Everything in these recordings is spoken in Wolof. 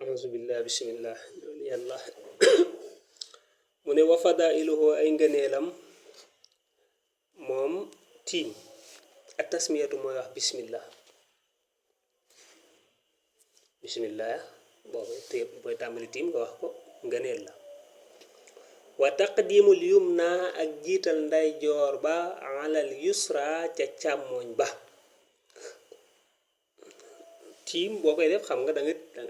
auzu billah bismillah yàlla mu ne wa fadailuhu ay ngëneelam moom tiim ak tasmiyatu mooy wax bismillah bismillah boobu te booy tàmbali tiim nga wax ko ngëneel la wa taqdimul yumna ak jiital ndeyjoor ba alal yusra ca càmmoñ ba tiim boo koy def xam nga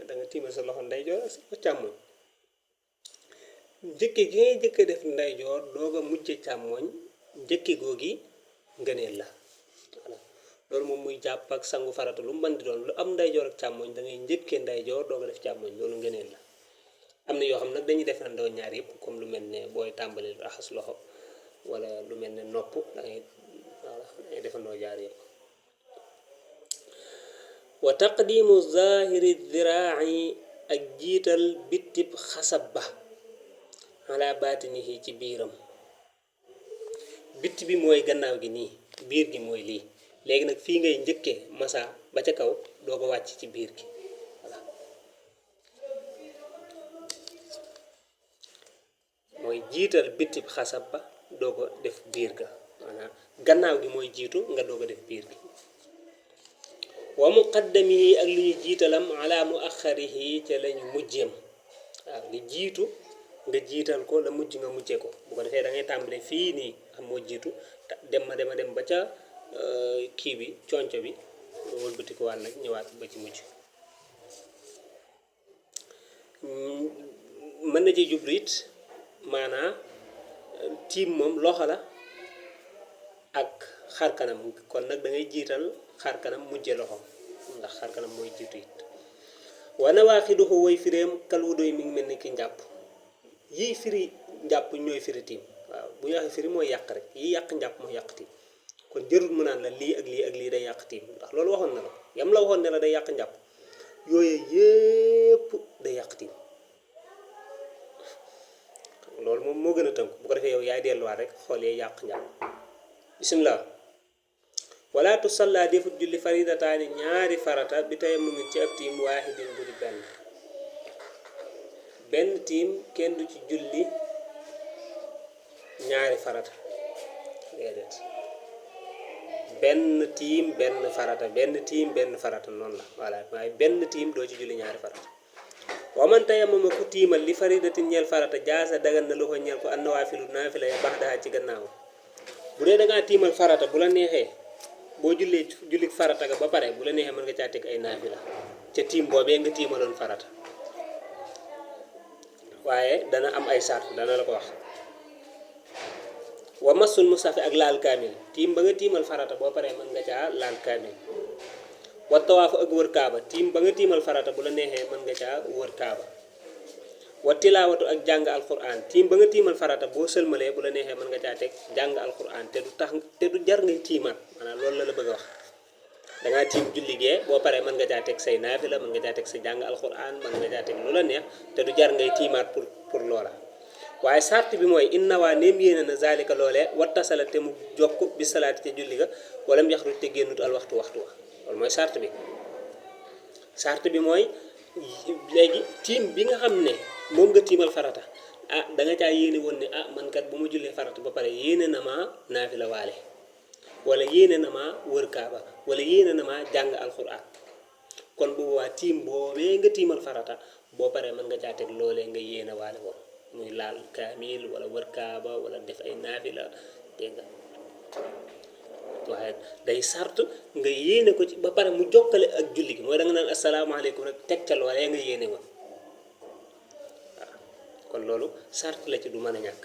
da nga tiimal sa loxo ndeyjoor ak sa càmmoñ njëkke gi ngay jëkk def ndeyjoor dooga mujje càmmoñ njëkke googi ngëneel la voilà loolu moom muy jàpp ak sangu farata lu mën di doon lu am ndeyjoor ak càmmoñ da ngay njëkkee ndeyjoor dooga def càmmoñ loolu ngëneel la am na yoo xam nag dañuy defandoo ñaar yëpp comme lu mel ne booy tàmbali raxas loxo wala lu mel ne nopp da ngay voilà dangay defandoo ñaar yëpp wa taqdimu zahiri dhira'i ak jiital bitib xasab ba ala baatinihi ci biiram bitt bi mooy gannaaw gi nii biir gi mooy lii léegi nag fii ngay njëkkee masa ba ca kaw doo ko wàcc ci biir gi voilà mooy jiital bitib xasab ba doo ko def biir ga maanaam gannaaw gi mooy jiitu nga doo ko def biir gi wa muqaddamihi ak li ñu jiitalam ala muaxarihi ca lañu mujjeem waaw li jiitu nga jiital ko la mujj nga mujjee ko bu ko defee da ngay tàmbale fii nii xam moo jiitu dem ba ca kii bi conco bi wëlbati ko waat nag ñëwaat ba ci mujj mën na ci jublu it maanaa tiim moom loxo la ak xarkanam kon nag da ngay jiital xarkanam mujje loxo ndax xarkanam mooy jiitu it wana waaxiduhu woy firéem kal wudoy mi ngi mel ni ki njàpp yii firi njàpp ñooy firi tiim waaw bu ñu waxee firi mooy yàq rek yii yàq njàpp mooy yàq tiim kon jërul mu naan la lii ak lii ak lii day yàq tiim ndax loolu waxoon na la yam la waxoon ne la day yàq njàpp yooyu yépp day yàq tiim loolu moom moo gën a tënk bu ko defee yow yaay delluwaat rek xool yee yàq njàpp bismillah wala tusalla defut julli faridataani ñaari farata bi tey mu ci ab tiim waahidin bu di benn tiim kenn du ci julli ñaari farata déedéet benn tiim benn farata benn tiim benn farata noonu la voilà waaye benn tiim doo ci julli ñaari farata wa man tayammama ku tiimal li faridatin ñeel farata jaasa dagan na lu ko ñeel ko annawaafilu naafila ya baax daa ci gannaaw bu dee da ngaa tiimal farata bu la neexee boo julli farata ga ba pare bu la neexee mën nga caa teg ay naafila ca tiim boobee nga tiimaloon farata waaye dana am ay sart dana la ko wax wa masul musafi ak laal kaamil tiim ba nga tiimal farata boo paree mën nga caa laal kaamil wa tawaafu ak wër kaaba tiim ba nga tiimal farata bu la neexee mën nga caa wër kaaba wa tilaawatu ak jàng alquran tiim ba nga tiimal farata boo sëlmalee bu la neexee mën nga caa teg jàng alquran te du jar ngay tiimaat maanaam loolu la bëgg a wax dangaa tiim julli gee boo paree mën nga caa teg say naafila mën nga caa teg sa jàng alquran mën nga caa teg lu la neex te du jar ngay tiimaat pour loola waaye sart bi mooy inna waa neem yéene na zalika loolee wattasala te mu jokk bi salaati ca julli ga wala mu yaxruj te génnut al waxtu wa loolu mooy sart bi mooy léegi tiim bi nga xam ne moom nga tiimal farata ah da nga caa yéene woon ne ah man kat bu ma jullee farata ba pare yéene na ma naafila waale wala yéene na ma wër kaaba wala yéene na ma jàng alquran kon bu boobaa tiim boobee nga tiimal farata boo paree mën nga caa teg loolee nga yéene waale ko muy laal kaamil wala wër kaaba wala def ay naafila dégg nga waaye day sart nga yéene ko ci ba pare mu jokkale ak julli gi mooy da nga naan asalaamaaleykum rek teg ca loolee nga yéene woon waaw kon loolu sart la ci du mën a ñàkk